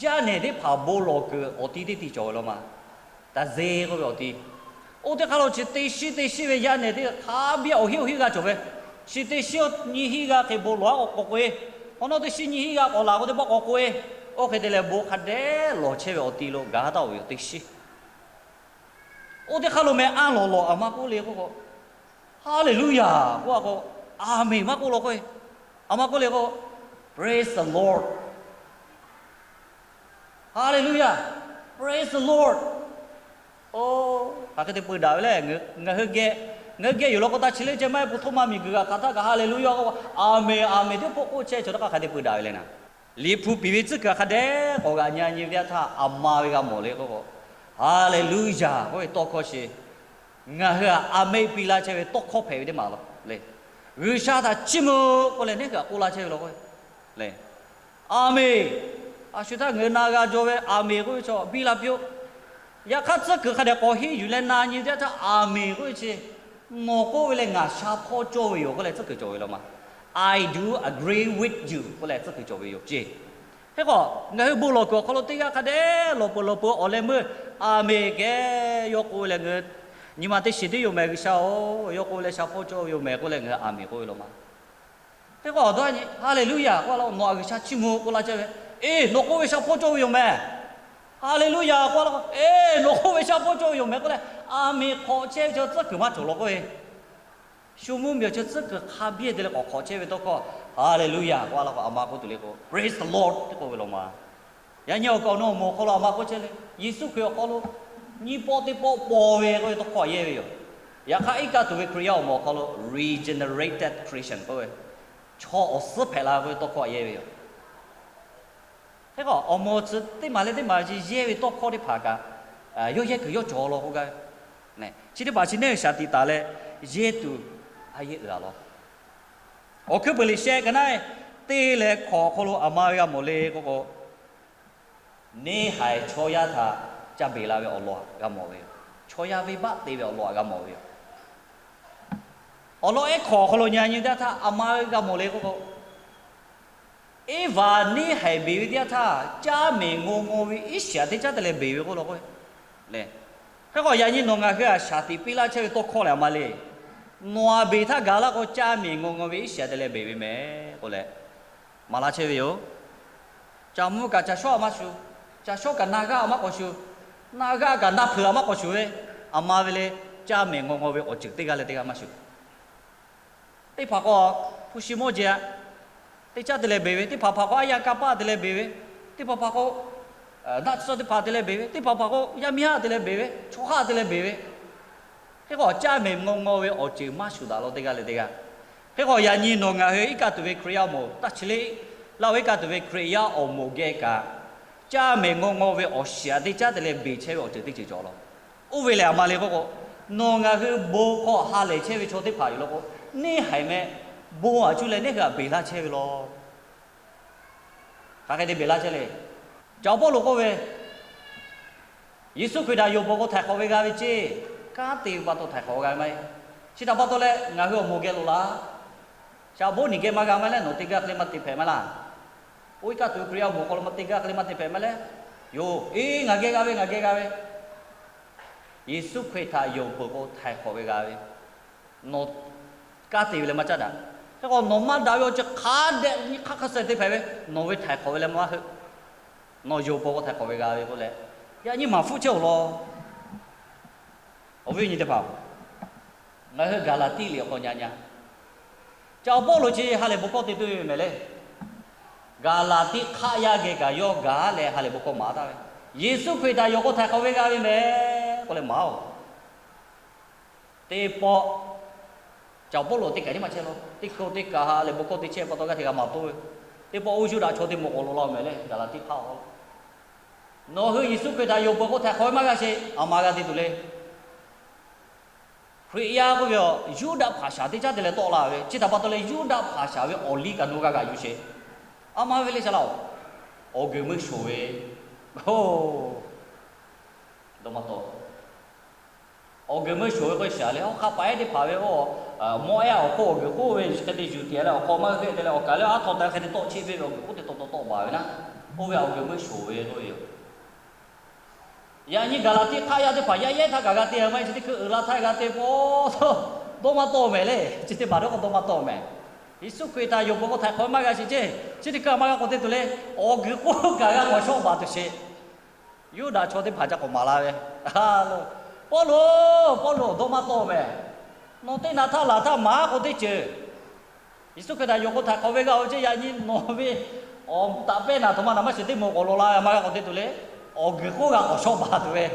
yaˇ nehˬ teˇ hpaˍ bon lawˬ kuiˬ awˬ ti teˇ ti cawˬ ve law ma. Taze k'oˆ ve awˬ ti, Oˇ teˇ hk'aˇ lo chi teˇ shiˉ teˇ shiˉ ve yaˇ nehˬ teˇ hk'a biˇ awˬ hinˉ awˬ hinˉ g'a cawˬ ve, chi teˇ shiˉ nyiˇ hinˉ g'aˇ hk'e bon lawˬ-a k'o k'awꞈ k'oꞈ-e, hk'awꞈ nawˉ teˇ shiˉ nyiˇ hinˉ g'aˇ k'awꞈ laˬ k'o teˇ pawˆ k'awꞈ k'oꞈ-e. Oˇ hk'e te leh bon hk'a dehꞈ lawˬ chehˇ ve awˬ ti lo gaˬ taˍ-oˬ ve yoˬ teˇ shiˉ. Oˇ teˇ hk'aˇ lo meh anˇ lawˬ lawˬ aˬ ma k'oˆ le k'oˆ k'o, Hallelujah k'oˆ-a k'o, Aˍmenˍ maˇ k'oˆ law k'o, aˬ ma k'oˆ le k'o, Praise the Lord, Hallelujah, Praise the Lord. Oˇ, hk'aˬ hk'e te peu daꞈ ve le. Ngaˬ hui geh, ngaˬ hui geh yoˬ law k'o, taˇ chi lehˬ ceh maˇ heˆ, pu htoˇ ma miˬguiˬ g'aꞈ hk'aˬ htaˇ kaꞈ Hallelujah k'oˆ, Aˍmenˍ, Aˍmenˍ teˇ pawˆ k'oˆ chehˇ chaw teˇ hk'aˇ hk'aˬ hk'e te peu daꞈ ve le naˍ. Liꞈ hpu piˍ ve tcuhˉ kuiˬ hk'a dehꞈ k'awꞈ g'aꞈ nyi nyi ve teˇ yanˇ htaˇ, aˬ ma ve g'a mawˬ le k'oˆ k'o, Hallelujah k'oˆ ve tawˇ hkawˇ sheˍ. Ngaˬ hui-a, aˍmenˍ piˇ laˇ chehˇ ve tawˇ hkawˇ hpehꞈ ve teˇ maˬ law le. G'uiˬsha htaꞈ chiˇ mvuh k'oˆ leh neˇ hui-a k'oˆ laˇ chehˇ ve law k'o, le, Aˍmenˍ. A shu htaˇ ngaˬ hui na g'a jaw ve Aˍmenˍ k'oˆ ve chaw biˇ la piˇ-oˆ. Yaꞈ hk'aˇ tcuhˉ kuiˬ hk'a dehꞈ k'awꞈ henˇ yuˬ leh na nyi ve teˇ yanˇ htaˇ, Aˍmenˍ k'oˆ ve chi, nawˬ k'oˆ ve leh ngaˬ sha hpawˇ cawˇ ve yoˬ k'oˆ leh tcuhˉ kuiˬ cawˬ ve law ma. I do agree with you k'oˆ leh tcuhˉ kuiˬ cawˬ ve yoˬ ceˇ. Hk'e k'o, ngaˬ hui bon lawˬ kuiˬ awˬ hk'aw lo teˇ g'aˇ hk'a dehꞈ lawˬ peuˬ lawˬ peuˬ awˬ leh meuˇ, Aˍmenˍ kehˬ, yawˇ k'oˆ ve leh ngaˬ hui nyi ma teˇ shiˍ teˇ yoˬ mehˍ G'uiˬsha-oˬ, yawˇ k'oˆ ve leh sha hpawˇ cawˇ ve yoˬ mehˍ k'oˆ leh ngaˬ hui Aˍmenˍ k'oˆ ve law ma. Hk'e k'o, awˬ dawˇ nyi Hallelujah k'oˆ la k'o, nawˬ-a G'uiˬsha chiˇ mvuh k'oˆ laˇ chehˇ ve, eˬ, nawˬ k'oˆ ve sha hpawˇ cawˇ ve yoˬ mehˍ. Hallelujah k'oˆ la k'o, eˬ, nawˬ k'oˆ ve sha hpawˇ cawˇ ve yoˬ mehˍ k'oˆ leh, Aˍmenˍ hk'awꞈ chehˇ ve chi tcuhˉ kuiˬ maˇ cawˬ law k'o-e. Shu mvuhˇmiˬ awˬ chi tcuhˉ kuiˬ hk'a biˇ te leh k'awꞈ hk'awꞈ chehˇ ve tawˇ hkawˇ, Hallelujah k'oˆ la k'o, aˬ ma k'oˆ tuˬ le k'o, Praise the Lord k'oˆ ve law ma. Yaꞈ nyi awˬ kaˍ awˬ nu awˬ moˍ awˬ hk'aw lo aˬ ma k'oˆ chehˇ le, Yeˍsuˆ Hkriꞈ awˬ hk'aw lo nyiˇ pawˆ teˇ pawˆ paw ve k'oˆ ve tawˇ hkawˇ yehˇ ve yoˬ. Yaꞈ hk'aˇ, iˉ kaˆ tuˬ ve Hkriꞈ yaˇ awˬ moˍ awˬ hk'aw lo regenerated Christian k'oˆ ve, chaw awˬ suhˉ hpehꞈ la k'oˆ ve tawˇ hkawˇ yehˇ ve yoˬ. Hk'e k'o, awˬ moˍ chi teˇ maˬ leh teˇ maˬ chi yehˇ ve tawˇ hkawˇ teˇ hpaˍ kaꞈ, yawˇ yehˇ kuiˬ yawˇ cawˬ law k'oˆ gaˇ ve. Chi teˇ hpaˍ chi neˇ shaˍ tiꞈ taˍ leh yehˇ tuˬ a yehˇ uiˍ a law. Awˬ hkuiˉ peuˬ liꞈ sheh ka naˉ te leh hkawꞈ awˬ hk'aw lo aˬ ma ve g'a mawˬ le k'oˆ k'o, neˇ haiˬ chaw yaˇ htaꞈ ca beˬ la ve awˬ lawn g'a mawˬ ve yoˬ. Chaw yaˇ venˇbaˆ te ve awˬ lawn g'a mawˬ ve yoˬ. Awˬ lawn ehˉ hkawꞈ awˬ hk'aw lo nyi nyi teˇ htaˇ aˬ ma ve g'a mawˬ le k'oˆ k'o, Eˇvaˍ neˇ haiˬ beˬ ve teˇ yanˇ htaˇ, caˇ mehˍ ngaw ngaw ve iˉ shiˍ teˇ caˉ te leh beˬ ve k'oˆ law k'o, le. Hk'e k'o, yaꞈ nyi nawˬ ngaˬ hui-a shaˍ tiꞈ piˇ laˇ chehˇ ve tawˇ hkawˇ lehˬ aˬ ma le. Nawˬ-a beˬ htaˇ gaˬ laˇ k'o, caˇ mehˍ ngaw ngaw ve iˉ shiˍ te leh beˬ ve mehˍ k'oˆ leh maˍ laˇ chehˇ ve yoˬ. Caˬ mvuh kaꞈ caˬ shawˉ-a maˇ shuˍ, caˬ shawˉ kaꞈ na g'aˇ-a maˇ k'awꞈ shuˍ, na g'aˇ kaꞈ na hpeuꞈ-a maˇ k'awꞈ shuˍ ve, aˬ ma ve le, caˇ mehˍ ngaw ngaw ve awˬ ceuˬ teˇ g'aˇ leh teˇ g'aˇ maˇ shuˍ. Teˇ hpaˍ k'o, hpu shi mawˇ jehˬ-a teˇ caˉ te leh beˬ ve, teˇ hpaˍ hpaˍ k'o, aˉ yanˇ kanˇ paˆ te leh beˬ ve, teˇ hpaˍ hpaˍ k'o, daꞈ tcuh teˇ hpaˍ te leh beˬ ve, teˇ hpaˍ hpaˍ k'o, yaˇ miˇ haˆ te leh beˬ ve, chaw haˆ te leh beˬ ve. Hk'e k'o, caˇ mehˍ ngaw ngaw ve awˬ ceuˬ maˇ shuˍ daꞈ law teˇ g'aˇ leh teˇ g'aˇ. Hk'e k'o, yaꞈ nyi nawˬ ngaˬ hui iˉ kaˆ tuˬ ve Hkriꞈ yaˇ awˬ moˍ, taˇ chi le, laˇ-oˬ, iˉ kaˆ tuˬ ve Hkriꞈ yaˇ awˬ moˍ geh kaꞈ, caˇ mehˍ ngaw ngaw ve awˬ shiˍ-a teˇ caˉ te leh beˬ chehˇ ve awˬ ceuˬ teˇ ceuˬ cawˬ law. Oˇ ve lehˬ aˬ ma le k'oˆ k'o, nawˬ ngaˬ hui bon hk'aw ha lehˬ chehˇ ve chaw teˇ hpaˍ yoˬ law k'o, neˇ haiˬ meh bon aꞈ cuˇ leh neˇ hui htaꞈ beˬ laˇ chehˇ ve law. Hk'aˬ hk'e te beˬ laˇ chehˇ le. Caˬ awˬ Pawˇluꞈ k'oˆ ve, Yeˍsuˆ Hkriꞈ htaꞈ yonˍ peuˬ k'o htaiˍ hk'awꞈ ve g'a ve ceˇ, kanˉ te ve pa taw htaiˍ hk'awꞈ ve g'a ve maˇ heˆ. Chi htaꞈ pa taw leh ngaˬ hui awˬ moˍ geh loꞈ la. Shaˍ boˆ niˬ geh maˇ g'a maˇ leh, nawˬ teˇ g'aˇ hk'e le maˇ te hpehꞈ maˇ laˇ. Oˇ iˉ kaˆ tuˬ ve Hkriꞈ yaˇ awˬ moˍ awˬ hk'aw lo maˇ teˇ g'aˇ hk'e le maˇ te hpehꞈ maˇ leh, yoˬ, eˬ, ngaˬ geh g'a ve, ngaˬ geh g'a ve. Yeˍsuˆ Hkriꞈ htaꞈ yonˍ peuˬ k'o htaiˍ hk'awꞈ ve g'a ve, nawˬ kanˉ te ve leh maˇ caˉ daꞈ. Hk'e k'o, nawˬ maˇ daꞈ ve awˬ ceuˬ hk'a dehꞈ nyi hk'aˇ hk'a suh te hpehꞈ ve, nawˬ ve htaiˍ hk'awꞈ ve leh maˇ heuˆ. Nawˬ yonˍ peuˬ k'o htaiˍ hk'awꞈ ve g'a ve k'oˆ leh, yaꞈ nyi maˍ hpfuhˆ chehˇ-oˬ law. Awˬ viˉ awˬ nyi teˇ hpaˍ, ngaˬ hui Gaˍlaˍtiˆ liꞈ awˬ hk'aw nyi nyi. Caˬ awˬ Pawˇluꞈ chi ha lehˬ bon hkawˇ te tuˬ ve mehˍ le. Gaˍlaˍtiˆ hk'aˆ yaˇ geh kaꞈ yawˇ gaˬ leh ha lehˬ bon hkawˇ maˍ taˍ ve, Yeˍsuˆ Hkriꞈ htaꞈ yonˍ k'o htaiˍ hk'awꞈ ve g'a ve mehˍ k'oˆ leh maˍ-oˬ. Teˇ pawˆ, Caˬ awˬ Pawˇluꞈ teˇ kaˬ nyi maˇ chehˇ law. Teˇ hkawˇ teˇ kaˬ ha lehˬ bon hkawˇ te chehˇ pa taw g'aˇ hteꞈ g'a maˍ toˇ ve, teˇ pawˆ oˇ Yuˇdaꞈ chaw teˇ moˍ k'awꞈ loꞈ la-oˬ mehˍ le. Gaˍlaˍtiˆ hk'aˆ awˬ hk'aw lo, nawˬ hui Yeˍsuˆ Hkriꞈ htaꞈ yonˍ peuˬ k'o htaiˍ hk'awꞈ ve maˇ g'a sheˍ, aˬ ma g'a te tuˬ le. Hkriꞈ yaˇ k'oˆ ve a, Yuˇdaꞈ hpaˍ shaˍ teˇ caˉ te leh tawˆ la ve, chi htaꞈ pa taw leh Yuˇdaꞈ hpaˍ shaˍ ve awˬ liˇ kaꞈ nawˬ g'a g'aꞈ yuˬ sheˍ. Aˬ ma ve le shaˍ laˇ-oˬ, awˬ guiˬ meuˇ shoˍ ve, o, dawˇ maˇ taw. Awˬ guiˬ meuˇ shoˍ ve k'oˆ shaˍ leh, hawˉ hk'aˆ paˍ ehˉ teˇ hpaˍ ve, o, mawˇ ehˉ awˬ hk'oˆ awˬ guiˬ k'oˆ ve chi hk'e te yuˬ tiꞈ leh awˬ hk'aw maˇ g'aˇ te leh awˬ kaˍ leh aˉ htaw te hk'e te tawˆ cheˆ ve awˬ guiˬ k'oˆ te taw taw tawˆ baˬ ve naˉ, oˇ ve awˬ guiˬ meuˇ shoˍ ve k'oˆ ve yoˬ. Yaꞈ nyi Gaˍlaˍtiˆ hk'aˆ yaˇ teˇ hpaˍ yaˇ yehˉ htaˇ kaꞈ g'a te a maˇ heˆ, chi teˇ hkui uiˍ la htaˇ g'a te pa taw, dawˇ maˇ tawˆ mehˍ le. Chi teˇ maˬ dawˇ k'o dawˇ maˇ tawˆ mehˍ. Yeˍsuˆ Hkriꞈ htaꞈ yonˍ peuˬ k'o htaiˍ hk'awꞈ maˇ g'a shiˍ ceˇ. Chi teˇ hkui a maˇ g'a k'awꞈ te tuˬ le. Awˬ guiˬ k'oˆ kaꞈ g'a k'awꞈ shawˆ baˬ tuˬ sheˍ. Yuˇdaꞈ chaw teˇ hpaˍ ca k'awꞈ maˍ la ve, Pawˇluꞈ, Pawˇluꞈ, dawˇ maˇ tawˆ mehˍ. Nawˬ teˇ naꞈ htaˇ laˬ htaˇ maˍ k'o teˇ ceuˬ Yeˍsuˆ Hkriꞈ htaꞈ yonˍ k'o htaiˍ hk'awꞈ ve g'a-oˬ ceˇ. Yaꞈ nyi nawˬ ve awˬ taꞈ pehˇ naˍ htoꞈ ma naˍ maˇ shiˍ teˇ moˍ k'awꞈ law la ve a maˇ g'a k'awꞈ te tuˬ le. Awˬ guiˬ k'oˆ g'a k'awꞈ shawˆ baˬ tuˬ ve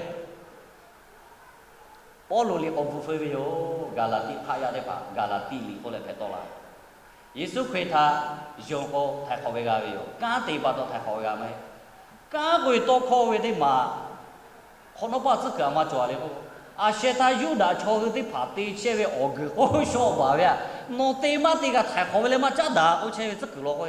Pawˇluꞈ liꞈ k'awꞈ bvuhꞈ feu ve yoˬ. Gaˍlaˍtiˆ hk'aˆ yaˇ teˇ hpaˍ Gaˍlaˍtiˆ liꞈ k'oˆ leh hpehꞈ tawˆ la. Yeˍsuˆ Hkriꞈ htaꞈ yonˍ k'o htaiˍ hk'awꞈ ve g'a ve yoˬ. Kanˉ te pa taw htaiˍ hk'awꞈ ve g'a maˇ heˆ. Kanˉ k'oˆ ve tawˇ hkawˇ ve teˇ maˬ hk'awꞈ nawˉ paˇ tcuhˉ kuiˬ a maˇ cawˬ a le k'o, a sheh htaˇ Yuˇdaꞈ chaw hui teˇ hpaˍ te chehˇ ve awˬ guiˬ k'oˆ shawˆ baˬ ve a, nawˬ te maˇ te kaꞈ htaiˍ hk'awꞈ ve leh maˇ caˉ daꞈ k'oˆ chehˇ ve tcuhˉ kuiˬ law k'o,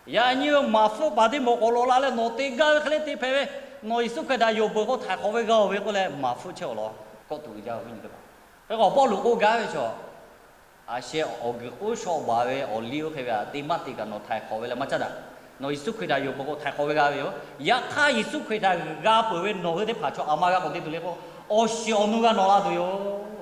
yaꞈ nyi ve maˍ hpfuhˆ paˍ teˇ moˍ k'awꞈ law la leh nawˬ te gaˇ ve hk'e le te hpehꞈ ve, nawˬ Yeˍsuˆ Hkriꞈ htaꞈ yonˍ peuˬ k'o htaiˍ hk'awꞈ ve g'a-oˬ ve k'oˆ leh maˍ hpfuhˆ chehˇ awˬ lawn kawˆ tuˬ uiˍ jaˇ ve nyi teˇ hpaˍ. Hk'e k'o Pawˇluꞈ k'oˆ gaˇ ve chaw, a sheh awˬ guiˬ k'oˆ shawˆ baˬ ve awˬ liˇ oˇ hk'e ve a, te maˇ te kaꞈ nawˬ htaiˍ hk'awꞈ ve leh maˇ caˉ daꞈ. Nawˬ Yeˍsuˆ Hkriꞈ htaꞈ yonˍ peuˬ k'o htaiˍ hk'awꞈ ve g'a ve yoˬ. Yaꞈ hk'aˇ Yeˍsuˆ Hkriꞈ htaꞈ g'a peuˬ ve nawˬ hui teˇ hpaˍ chaw a maˇ g'a k'awꞈ te tuˬ le k'o, awˬ shiˍ awˬ nu g'a nawꞈ la tuˬ yoˬ.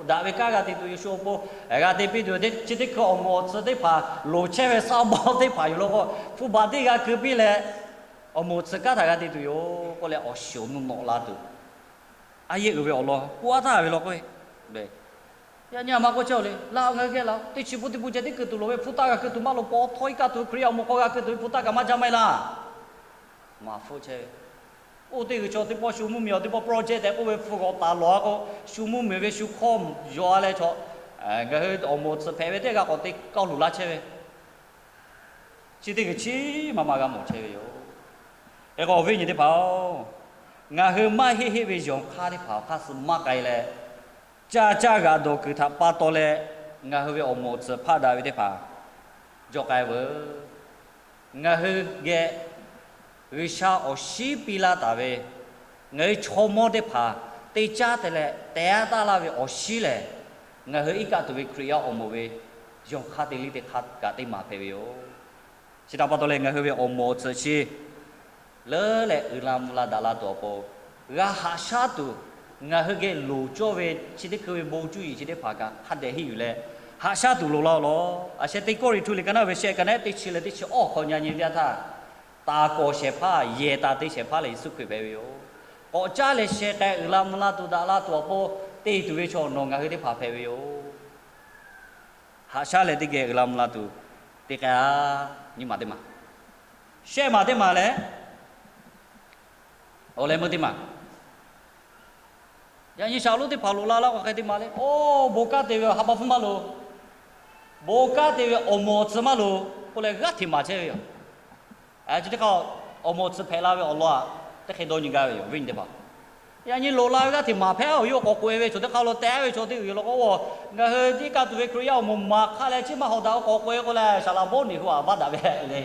Daꞈ ve kanˉ g'a te tuˬ yoˬ. Shu awˬ pon g'a te piˇ tuˬ, chi teˇ hkui awˬ moˍ awˬ tcuh teˇ hpaˍ loˍ chehˇ ve saˉ bawˇ teˇ hpaˍ yoˬ law k'o, hpu baˬ teˇ g'a keu piˇ leh awˬ moˍ awˬ tcuh kanˉ htaꞈ g'a te tuˬ yoˬ k'oˆ leh awˬ shiˍ awˬ nu nawꞈ la tuˬ. A yehˇ uiˍ ve awˬ lawn k'oˆ a htaˇ ve law k'o, yaꞈ nyi a maˇ k'oˆ chehˇ le. Laˇ ngaˬ hui geh la teˇ chi pun teˇ pun ceh tiˉ keu tuˬ loˍ ve, hpu taˆ g'a keu tuˬ maˇ loˍ, paw htawˇ iˉ kaˆ tuˬ ve Hkriꞈ yaˇ awˬ moˍ hk'aw g'a keu tuˬ ve hpu taˆ kaꞈ maˇ jaˇ maˇ heˆ laˇ. Maˍ hpfuhˆ chehˇ ve, oˇ teˇ g'uiˬ chaw teˇ pawˆ shu mvuhˇmiˬ awˬ teˇ pawˆ project tehꞈ k'oˆ ve hpu g'awˬ taˍ lawˬ a k'o, shu mvuhˇmiˬ ve shu hkawˇ yaw a leh chaw ngaˬ hui awˬ moˍ awˬ tcuh hpehꞈ ve teˇ g'aˇ k'awꞈ te kawˆ luˬ laˇ chehˇ ve, chi teˇ g'uiˬ chiˉ maˇ maˇ g'a mawˬ chehˇ ve yoˬ. Hk'e k'o awˬ viˉ nyi teˇ hpaˍ-oˬ, ngaˬ hui maˇ heˆ heˆ ve yonˍ hk'aˇ teˇ hpaˍ awˬ hk'aˇ suh maˇ k'ai leh, caˇ caˇ g'aꞈ dawˬ kuiˬ htaꞈ pa taw leh ngaˬ hui ve awˬ moˍ awˬ tcuh hpaˆ daꞈ ve teˇ hpaˍ jawꞈ k'ai veuˬ. Ngaˬ hui geh G'uiˬsha awˬ shinˉ piˇ laˇ taˍ ve, ngaˬ hui chaw mawˇ teˇ hpaˍ te caˉ te leh teh a taˇ laˇ ve awˬ shinˉ lehˬ, ngaˬ hui iˉ kaˆ tuˬ ve Hkriꞈ yaˇ awˬ moˍ ve yonˍ hk'aˇ te liˇ teˇ hk'aˇ kaꞈ teˇ maˬ hpehꞈ ve yoˬ. Chi htaꞈ pa taw leh ngaˬ hui ve awˬ moˍ awˬ tcuh chi leuˉ leh uiˍ la mvuh la daꞈ la tuˬ awˬ pon, g'a haꞈ shaˉ tuˬ, ngaˬ hui geh loˍ cawˇ ve chi teˇ hkui ve bon cuˇ yiˍ chi teˇ hpaˍ kaꞈ hk'a dehꞈ henˇ yuˬ leh haꞈ shaˉ tuˬ loˍ laˇ-oˬ law. A sheh teˇ Kawˇrenˍhtuˆ liꞈ ka naˉ ve shehˆ ka naˉ teˇ chi leh teˇ chi awˇ hk'awꞈ nyi nyi ve teˇ yanˇ htaˇ, taˍ kawˍ shehˍ hpaˇ, yehˬ taˍ te shehˍ hpaˇ lehˬ Yeˍsuˆ Hkriꞈ hpehꞈ ve yoˬ. K'awꞈ caˉ leh sheh k'ai uiˍ la mvuh la tuˬ daꞈ la tuˬ awˬ pon te tuˬ ve chaw nawˬ ngaˬ hui teˇ hpaˍ hpehꞈ ve yoˬ. Haꞈ shaˉ leh teˇ geh uiˍ la mvuh la tuˬ te k'ai-a. Nyi maˬ teˇ maˬ, shehˆ maˬ teˇ maˬ leh, awˬ leh meuˇ teˇ maˬ. Yaꞈ nyi shaˍlonˉ teˇ hpaˍ loꞈ la laˇ k'o hk'e teˇ maˬ le. Oˇ, bon kanˉ te ve ha pa hpfuhˇ maˇ loˍ. Bon kanˉ te ve awˬ moˍ awˬ tcuh maˇ loˍ k'oˆ leh g'aˇ hteꞈ maˍ chehˇ ve yoˬ. Chi teˇ hk'aˇ awˬ moˍ awˬ tcuh hpehꞈ la ve awˬ lawn aꞈ, teˇ hk'e dawˇ nyi gaˇ ve yoˬ, viˉ nyi teˇ hpaˍ. Yaꞈ nyi loꞈ la ve g'aˇ hteꞈ maˍ hpehꞈ-oˬ, yawˇ k'awꞈ k'oꞈ-e ve chaw teˇ hk'aˇ lo tehˉ ve chaw teˇ g'uiˬ yoˬ law k'o, ngaˬ hui iˉ kaˆ tuˬ ve Hkriꞈ yaˇ awˬ moˍ maˍ hk'aˇ leh chi maˇ hawꞈ daꞈ-o k'awꞈ k'oꞈ-e k'o leh, shaˍ laꞈ bawˉ neˬ hui aꞈ vaˇ daꞈ ve le.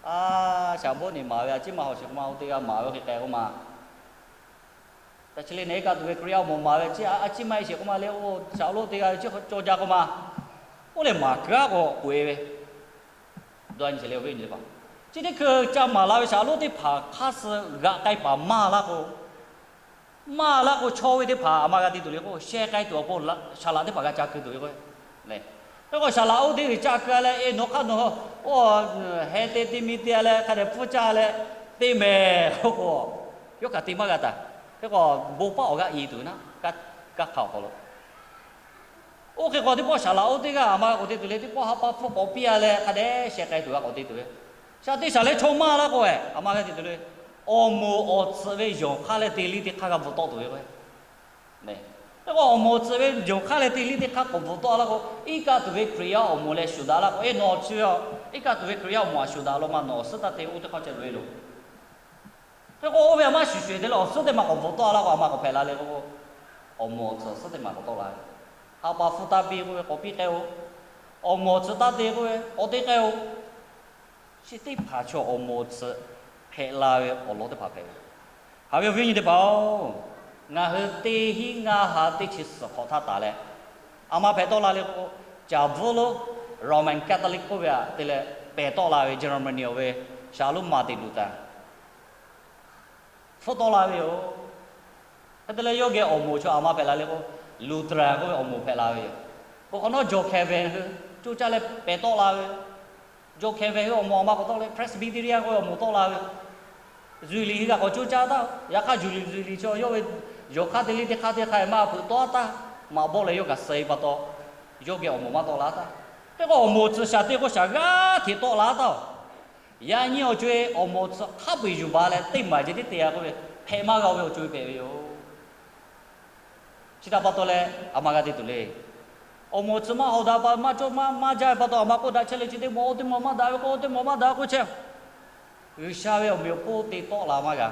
A, shaˍ bawˉ neˬ maˍ ve a ciˉ maˇ hawꞈ sheˍ k'o ma, oˇ teˇ g'aˇ maˍ ve hk'e k'ai k'o ma, ta chi le nehˬ iˉ kaˆ tuˬ ve Hkriꞈ yaˇ awˬ moˍ maˍ ve a ciˉ maˇ heˆ sheˍ k'o ma le, oˇ shaˍlonˉ teˇ g'aˇ ve ciˉ caw jaˇ k'o ma, oˇ lehˬ maˍ kuiˬ aˉ k'awꞈ k'oꞈ-e ve. Dawˇ nyi sheˍ le, awˬ viˉ nyi teˇ hpaˍ, chi teˇ hkui ca maˍ la ve shaˍlonˉ teˇ hpaˍ hk'aˇ suh g'aꞈ k'ai paˍ maˇ laˇ k'o, maˇ laˇ k'o, chaw ve teˇ hpaˍ aˬ ma g'a te tuˬ le k'o, sheh k'ai tuˬ awˬ pon shaˍ laꞈ teˇ hpaˍ g'a ca keu tuˬ ve k'o, hk'e k'o shaˍ laꞈ oˇ teˇ g'uiˬ ca keu-a leh, e, nawˬ hk'aˇ nawˬ, oˇ, heh te te mi te-a leh hk'a dehꞈ pfuhˇ caˇ leh te mehˍ k'oˆ k'o, yawˇ kaꞈ te maˇ g'a taˍ. Hk'e k'o bon paˆ awˬ g'aˇ i tuˬ ve naˉ, kaˇ hk'a awˬ hk'aw lo. Oˇ hk'e k'o teˇ pawˆ shaˍ laꞈ oˇ teˇ g'aˇ aˬ ma g'a k'awꞈ te tuˬ le, teˇ pawˆ ha pa hpfuhˇ k'awꞈ piˇ-a leh hk'a dehꞈ sheh k'ai tuˬ g'a k'awꞈ te tuˬ ve. Shaˍ te shaˍ leh chaw maˇ laˇ k'o, aˬ ma g'a te tuˬ le, awˬ moˍ awˬ tcuhꞈ ve yonˍ hk'aˇ leh te liˇ teˇ hk'aˇ g'a bvuhꞈ tawˆ tuˬ ve k'o, hk'e k'o awˬ moˍ awˬ tcuhꞈ ve yonˍ hk'aˇ leh te liˇ teˇ hk'aˇ k'awꞈ bvuhꞈ tawˆ laˇ k'o, iˉ kaˆ tuˬ ve Hkriꞈ yaˇ awˬ moˍ leh shuˍ daꞈ laˇ k'o, e, nawˬ chi ve iˉ kaˆ tuˬ ve Hkriꞈ yaˇ awˬ moˍ aꞈ shuˍ daꞈ law ma, nawˬ awˬ suhˉ taˇ te oˇ teˇ hk'aˇ ceh loꞈ-e loˬ. Hk'e k'o oˇ ve aˬ maˇ shuˍ shuˍ te leh awˬ suhˉ teˇ maˬ k'awꞈ bvuhꞈ tawˆ laˇ k'o, aˬ ma k'awꞈ hpehꞈ la le k'o, awˬ moˍ awˬ tcuhꞈ awˬ suhˉ teˇ maˬ k'awꞈ tawˆ la ve. Ha pa hpfuhˇ taˇ piˇ k'oˆ ve k'awꞈ piˇ k'ai-o. Awˬ moˍ awˬ tcuhꞈ taˇ te k'oˆ ve k'awꞈ te k'ai-o. Chi teˇ hpaˍ chaw awˬ moˍ awˬ tcuhꞈ hpehꞈ la ve awˬ lawn teˇ hpaˍ hpehꞈ ve. Haꞈ ve awˬ viˉ nyi teˇ hpaˍ-oˬ, ngaˬ hui teˇ hinˉ ngaˇ ha teˇ chi suhˍ hk'awꞈ htaˇ taˍ leh, aˬ ma hpehꞈ tawˆ la le k'o, caˍ bvuhˇ lonˉ Roman Catholic k'oˆ ve aꞈ te leh pehˬ tawˆ la ve Germany awˬ ve shaˍlonˉ Martin Luther hpfuhˆ tawˆ la ve yoˬ. Hk'e te leh yawˇ geh awˬ moˍ chaw aˬ ma hpehꞈ la le k'o, Lutheran k'oˆ ve awˬ moˍ hpehꞈ la ve yoˬ. Peuˬ hk'awꞈ nawˉ John Calvin hui coˇ caˇ leh pehˬ tawˆ la ve, John Calvin hui awˬ moˍ aˬ ma k'awꞈ tawˆ leh Presbyterian k'oˆ ve awˬ moˍ tawˆ la ve, Zwingli hui kaꞈ k'awꞈ coˇ caˇ taˍ. Yaꞈ hk'aˇ Zwingli, Zwingli chaw yawˇ ve yawˬ hk'aˇ teˇ liˇ teˇ hk'aˇ teˇ hk'aˇ maˇ hpeuꞈ tawˆ taˍ. Maꞈ bawˆ leh yawˇ kaꞈ suh e pa taw, yawˇ geh awˬ moˍ maˇ tawˆ la taˍ. Hk'e k'o awˬ moˍ tcuh shaˍ teˇ k'oˆ shaˍ g'aˇ hteꞈ tawˆ la taˍ. Yaꞈ nyi awˬ co-e awˬ moˍ tcuh hk'a peu-eˬ yuˬ baˬ leh teˇ maˬ ceh tiˉ te-a k'oˆ ve hpehꞈ maˇ g'a ve awˬ co-e hpehꞈ ve yoˬ. Chi htaꞈ pa taw leh aˬ ma g'a te tuˬ le. Awˬ moˍ tcuh maˇ hawˍ daꞈ pa maˇ cawˇ maˇ maˇ jaˇ ve pa taw aˬ ma k'oˆ daꞈ chehˇ le, chi teˇ maˬ oˇ teˇ maˬ maˇ daꞈ ve k'o, oˇ teˇ maˬ maˇ daꞈ k'oˆ chehˇ. G'uiˬsha ve awˬ meꞈ awˬ hponˇ te tawˆ la maˇ g'a.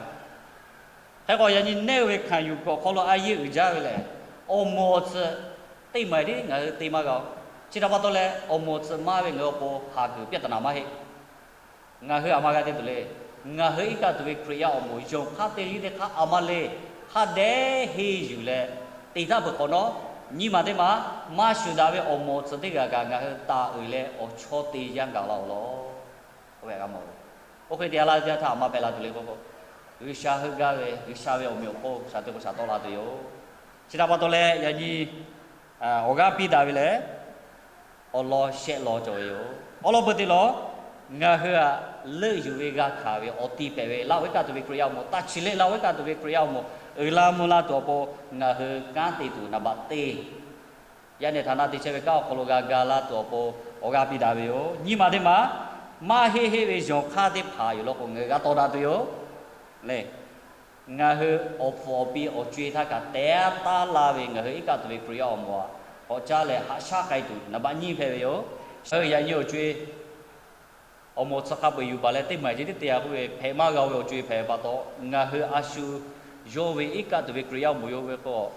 Hk'e k'o yaꞈ nyi nehˇ ve hkanˍ yuˬ kuiˬ awˬ hk'aw lo a yeˇ uiˍ jaˇ ve lehˬ, awˬ moˍ awˬ tcuh teˇ maˬ tiˉ ngaˬ hui te maˇ g'a. Chi htaꞈ pa taw leh awˬ moˍ awˬ tcuh maˇ ve ngaˬ hui awˬ pon haˍ kuiˬ ပြဿနာ maˇ heˆ. Ngaˬ hui aˬ ma g'a te tuˬ le. Ngaˬ hui iˉ kaˆ tuˬ ve Hkriꞈ yaˇ awˬ moˍ yonˍ hk'aˇ teˇ liˇ teˇ hk'aˇ aˬ ma le. Hk'a dehꞈ henˇ yuˬ leh te taˍ peuˬ hk'awꞈ nawˉ, nyi maˬ teˇ maˬ maˇ shuˍ daꞈ ve awˬ moˍ awˬ tcuh teˇ g'aˇ kaꞈ ngaˬ hui taˍ uiˍ leh awˬ chawˇ te yaˇ gaˬ la-oˬ law. Oˇ hk'e te a laˇ ve teˇ yanˇ htaˇ aˬ ma hpehꞈ la tuˬ le k'o, G'uiˬsha heuˆ gaˇ ve G'uiˬsha ve awˬ meꞈ awˬ hponˇ shaˍ teˇ k'o shaˍ tawˆ la tuˬ yoˬ. Chi htaꞈ pa taw leh yaꞈ nyi awˬ g'aˇ piˇ daꞈ ve lehˬ, awˬ lawn shehˆ lawn cawˬ ve yoˬ. Awˬ lawn peuˬ te lawˬ, ngaˬ hui aꞈ leuˆ yuˬ ve g'a hkanˍ ve awˬ ti hpehꞈ ve Laˇ huˍ iˉ kaˆ tuˬ ve Hkriꞈ yaˇ awˬ moˍ, taˇ chi leh Laˇ huˍ iˉ kaˆ tuˬ ve Hkriꞈ yaˇ awˬ moˍ uiˍ la mvuh la tuˬ awˬ pon ngaˬ hui kanˉ te tuˬ naˍ baꞈ teˇ yaꞈ nyi htaꞈ na te chehˇ ve kanˉ awˬ hk'aw lo g'a ga la tuˬ awˬ pon awˬ g'aˇ piˇ daꞈ ve yoˬ. Nyi maˬ teˇ maˬ maˇ heˆ heˆ ve yonˍ hk'aˇ teˇ hpaˍ yoˬ law k'o ngaˬ hui g'a tawˍ daꞈ tuˬ yoˬ le. Ngaˬ hui awˬ pfuhˍ awˬ pi awˬ co-e htaˇ kaꞈ teh taˉ laˇ ve ngaˬ hui iˉ kaˆ tuˬ ve Hkriꞈ yaˇ awˬ moˍ aꞈ k'awꞈ caˇ leh haꞈ shaˉ k'ai tuˬ naˍ baꞈ nyiˇ hpehꞈ ve yoˬ. Ngaˬ hui yaꞈ nyi awˬ co-e awˬ moˍ tcuh hk'a peu-eˬ yuˬ baˬ leh teˇ maˬ ceh tiˉ te-a k'oˆ ve hpehꞈ maˇ g'a ve awˬ co-e hpehꞈ ve pa taw, ngaˬ hui a shu yawˇ ve iˉ kaˆ tuˬ ve Hkriꞈ yaˇ awˬ moˍ yawˇ ve k'o,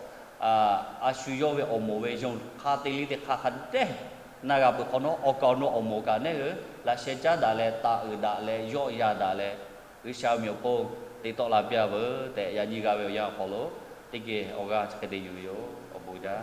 a shu yawˇ ve awˬ moˍ ve yonˍ hk'aˇ teˇ liˇ teˇ hk'aˇ hk'a dehꞈ na g'a peuˬ hk'awꞈ nawˉ, awˬ kaˍ awˬ nu awˬ moˍ kaꞈ nehˉ hui laꞈ sheh caˉ daꞈ leh taˍ uiˍ daꞈ leh yawˆ yan daꞈ leh, G'uiˬsha awˬ meꞈ awˬ hponˇ te tawˆ la piˇ-a veuˬ tehꞈ yaꞈ nyi g'a ve awˬ yanˇ awˬ hk'aw lo teˇ geh awˬ g'aˇ chi hk'e te yuˬ ve yoˬ. Awˬ bon jaˇ.